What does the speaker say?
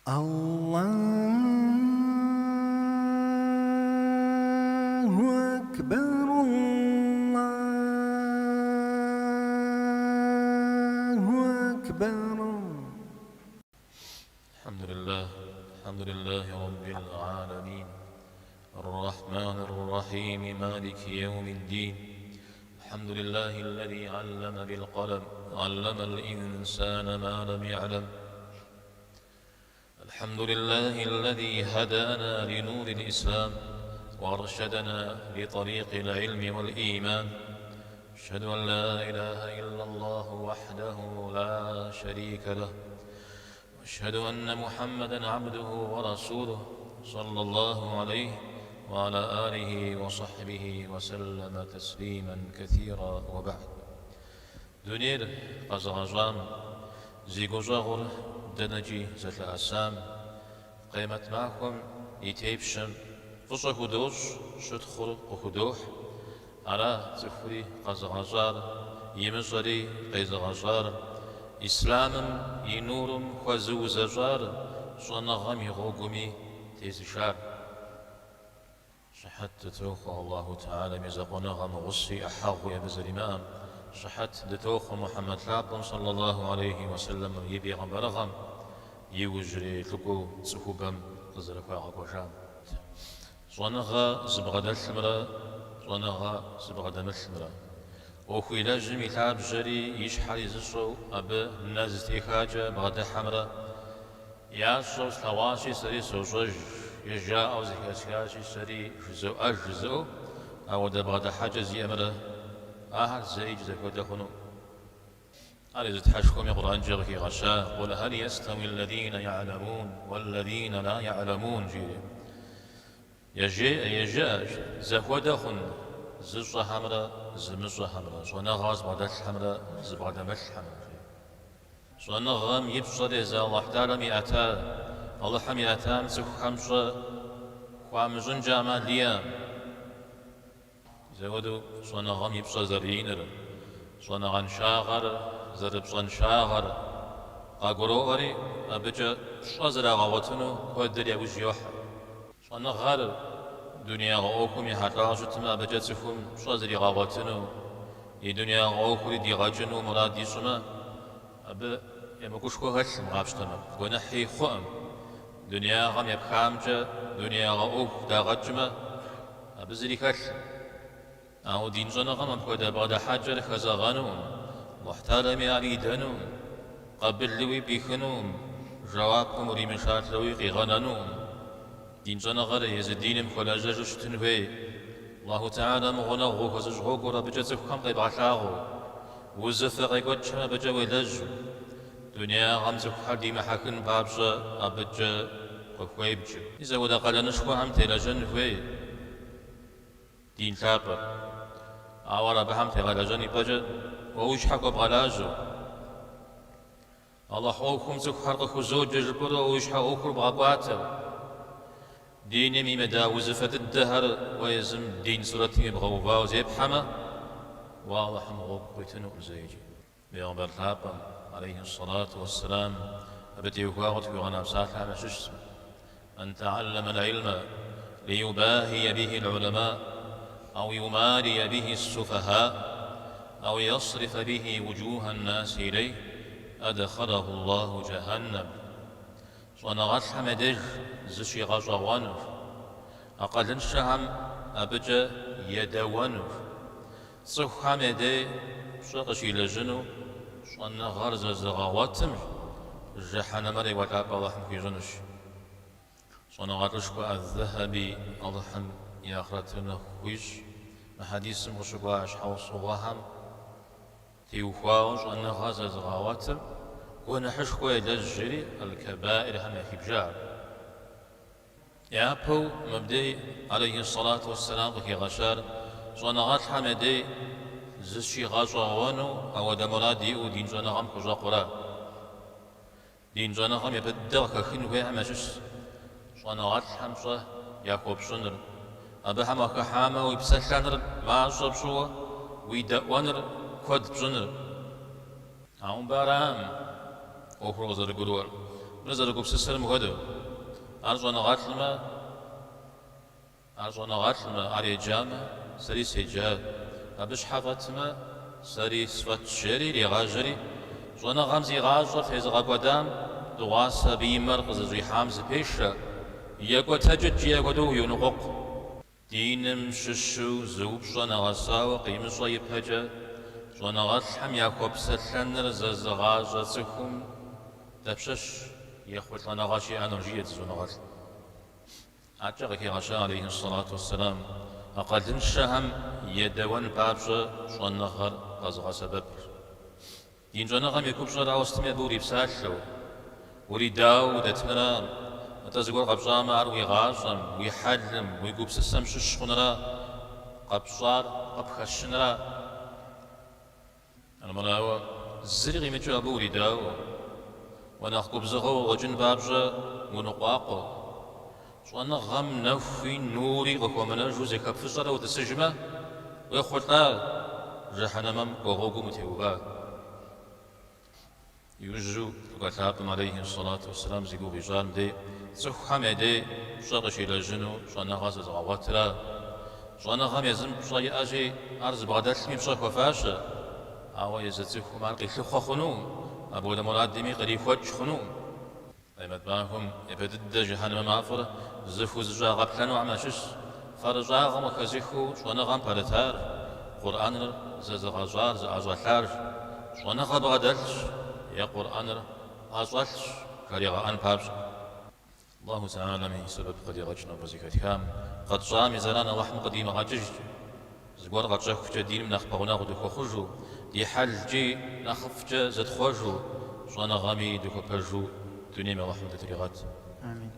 Аллаху акбар, Аллаху акбар. الحمد لله الحمد لله رب العالمين الرحمن الرحيم مالك يوم الدين الحمد لله الذي علم بالقلم علم الإنسان ما لم يعلم الحمد لله الذي هدانا لنور الإسلام وأرشدنا لطريق العلم والإيمان أشهد أن لا إله إلا الله وحده لا شريك له وأشهد أن محمدا عبده ورسوله صلى الله عليه وعلى آله وصحبه وسلم تسليما كثيرا وبعد Дунейр къэзыгъэщӏам, зи гущӏэгъур дэнэкӏи зэлъэӏэсам, Къемэт махуэм и тепщэм фӏыщӏэ худощӏ, щытхъур къыхудохь. Ара цӏыхури къэзыгъэщӏар, имыщӏэри къезыгъэщӏар, ислъамым и нурым хуэзыузэщӏар, щӏэныгъэм и гъуэгуми тезышар. Щыхьэт дытохъуэ Аллаху Тэхьэлам и закъуэныгъэм гъуси ӏыхьэгъуи абы зэримыӏэм. Щыхьэт дытохъуэ Мухьэммэд лъапӏэм сэллаллаху алейхи уэсэлэм и бегъымбарыгъэм, иужьрей лӏыкӏуэу цӏыхубэм къызэрыхуагъэкӏуэжам. Щӏэныгъэ зыбгъэдэлъымрэ щӏэныгъэ зыбгъэдэмылъымрэ. ӏуэху илэжьым и лъабжьэри и щхьэри зыщӏэу абы нэ зытехакӏэ бгъэдыхьэмрэ Ящӏэу слъэгъуащи, сэри сощӏэж, е жаӏэу зэхэсхащи, сэри жызоӏэж жызыӏэу, ауэдэ бгъэдыхьэкӏэ зиӏэмрэ ахэр зэикӏ зэхуэдэ хъунукъым. Ар езы Тхьэшхуэми Къурӏэнкӏэ къыхигъэща, Къул хьэл естауи ллэзинэ яӏлэмун уэллэзинэ ла яӏлэмун, жиӏэри. Ежеӏэ, ежыӏэ, зэхуэдэ хъун зыщӏэхэмрэ зымыщӏэхэмрэ, щӏэныгъэ зыбгъэдэлъхэмрэ зыбгъэдэмылъхэмрэ, жиӏэ. Щӏэныгъэм и пщӏэр езы Алыхь Тэхьэлам иӏэта, Алыхьым иӏэтам цӏыхухэм пщӏэ хуамыщӏынкӏэ ӏэмал иӏэкъым. Зэхуэдэу щӏэныгъэм и пщӏэр зэрыиныр, щӏэныгъэншагъэр зэрыпщӏэншагъэр къагуроӏуэри, абыкӏэ пщӏэ зрагъэгъуэтыну куэдыр яужь йохьэ. Щӏэныгъэр дунеягъэ ӏуэхум ехьэлӏауэ щытмэ, абыкӏэ цӏыхум пщӏэ зригъэгъуэтыну, и дунеягъэ ӏуэхури дигъэкӏыну мурад ищӏмэ, абы емыкӏушхуэ хэлъым, къапщтэмэ, гуэныхьи хъуӏым. Дунеягъэм епхамкӏэ дунеягъэ ӏуэху дагъэкӏмэ, абы зыри хэлъым. Ауэ дин щӏэныгъэм апхуэдэ бгъэдыхьэкӏэр хэзэгъэнукъым, Алыхь Тэхьэлами ар идэнукъым, къабылуи пӏихынукъым, жэуапым уримышалӏэуи къигъэнэнукъым. Дин щӏэныгъэр езы диным хуэлэжьэжу щытын хуей. Аллаху Тэхьэлам гъунэгъу ухуэзыщӏ гъуэгур абыкӏэ цӏыхухэм къебгъэлъагъуу, узыфэ къекӏуэкӏхэм абыкӏэ уелэжьу, дунеягъэм цӏыхухэр димыхьэхын папщӏэ абыкӏэ къыхуебджэу. Мис апхуэдэ къалэнышхуэхэм телэжьэн хуей. Дин лъапӏэр. Ауэ ар абыхэм тегъэлэжьэн ипэкӏэ уэ уи щхьэ хуэбгъэлажьэу, Алыхь ӏуэхум цӏыхухэр къыхузоджэ жыпӏэурэ уэ уи щхьэ ӏуэхур бгъэкӏуатэу, диным имыда узыфэ дыдэхэр уэ езым дин сурэтым ибгъэувауэ зепхьэмэ, уэ Алыхьым гъуэгу къуитынукъым зэикӏи. Бегъымбар лъапӏэм, алейхи ссалату уэсселам, абы теухуауэ къытхуигъэна псалъэхэм ящыщщ, Мэн тэхьэллэмэ лӏилмэ лиюбахия бихи лӏулэма, ау юмария бихи ссуфэха, ау ясрифэ бихи вуджуха ннаси илейх, адхъэлэху Аллаху джэхьэннэм. Щӏэныгъэлӏхэм я деж зыщигъэщӏэгъуэну, акъылыншэхэм абыкӏэ едэуэну. Цӏыхухэм я дей пщӏэ къыщилэжьыну щӏэныгъэр зэзыгъэгъуэтым жыхьэнэмэр екӏуэлӏапӏэ Алыхьым хуищӏынущ. Щӏэныгъэлӏышхуэ Аз-Зэхьэби Алыхьым и ахърэтыр нэху хуищӏ мы хьэдисым къыщыкӏуа щхьэусыгъуэхэм теухуауэ щӏэныгъэ зэзыгъэгъуэтым гуэныхьышхуэ елэжь жери аль-Кэбаирхэм яхибжар. Япэу мыбдей, алейхи ссалату уэсселам, къыхигъэщар щӏэныгъэлӏхэм я дей зыщигъэщӏэгъуэну ауэдэ мурад иӏэу дин щӏэныгъэм хущӏэкъура. Дин щӏэныгъэм япэ дыдэ къыхэхын хуейхэм ящыщщ щӏэныгъэлӏхэм пщӏэ яхуэпщӏыныр, абыхэм уахыхьамэ уи псэлъэныр мащӏэ пщӏыуэ, уи дэӏуэныр куэд пщӏыныр. Ауэ мыбы аракъым ӏуэхур къызэрыгурыӏуэр. Мыр зэрыгупсысэр мыхуэдэу. Ар щӏэныгъэлӏмэ, ар щӏэныгъэлӏмэ, ар еджамэ, сэри седжа. Абы щхьэ фӏэтмэ, сэри сфӏэтщ, жери ирегъажьэри, щӏэныгъэм зи гъащӏэр тезыгъэкӏуэдам, дыгъуасэ абы и мэр къызыщӏихьам зыпешэ, екӏуэтэкӏыт жиӏэ хуэдэу йоныкъуэкъу. Диным щыщу зы упщӏэ нэгъэсауэ къимыщӏэ ипэкӏэ, щӏэныгъэлӏхэм яхуэпсэлъэныр зэзыгъащӏэ цӏыхум дапщэщ ехъулӏэныгъэ щиӏэнур, жиӏэт зы щӏэныгъэлӏ. Адэкӏэ къыхигъэща алейхи сэлату уэсселам, акъылыншэхэм едэуэн папщӏэ щӏэныгъэр къэзыгъэсэбэпыр. Дин щӏэныгъэм и купщӏэр ауэ сытми абы урипсалъэу, уридауэу удэтынра, атӏэ зыгуэр къэпщӏамэ, ар уи гъащӏэм, уи хьэлым, уи гупсысэм щыщ хъунра, къэпщӏар къыпхэщынра? Армырауэ, зыри къимыкӏыу абы уридауэу, уэ нэхъ губзыгъэу укъуэкӏын папщӏэ уныкъуакъуэу, щӏэныгъэм нэхуи нури къыхуэмынэжу зэхэпфыщӏэрэ утӏысыжмэ, уехъулӏа, жыхьэнэмэм кӏуэ гъуэгум утеува. Иужьу Лӏыкӏуэ лъапӏэм алейхи сэлату уэсселам зи гугъу ищӏар мыдей цӏыхухэм я дей пщӏэ къыщилэжьыну щӏэныгъэ зэзыгъэгъуэтра. Щӏэныгъэм езым пщӏэ иӏэщи, ар зыбгъэдэлъми пщӏэ хуэфащэ, ауэ езы цӏыхум ар къилъыхъуэ хъунукъым, апхуэдэ мурадми кърихуэкӏ хъунукъым. Къемэт махуэм япэ дыдэ жыхьэнмэ мафӏэр зыхузэщӏагъэплъэнухэм ящыщщ фэрыщӏагъэм къыхэзыхыу щӏэныгъэм пэрытар, Къурӏэныр зэзыгъэщӏар зыӏэщӏэлъар, щӏэныгъэ бгъэдэлъщ е Къурӏэныр ӏэщӏэлъщ жаригъэӏэн папщӏэ. Аллаху Тэхьэлам и сэбэп къыдигъэкӏ нобэ зэхэтхам, къэтщӏам и зэран Аллахьым къыдимыгъэкӏыжкӏэ. Зыгуэр къэтщӏэхукӏэ диным нэхъ пэгъунэгъу дыхуэхъужу, ди хьэлкӏи нэхъыфӏкӏэ зытхъуэжу, щӏэныгъэми дыхуэпэжу дунейм Алыхьым дытригъэт. Амин.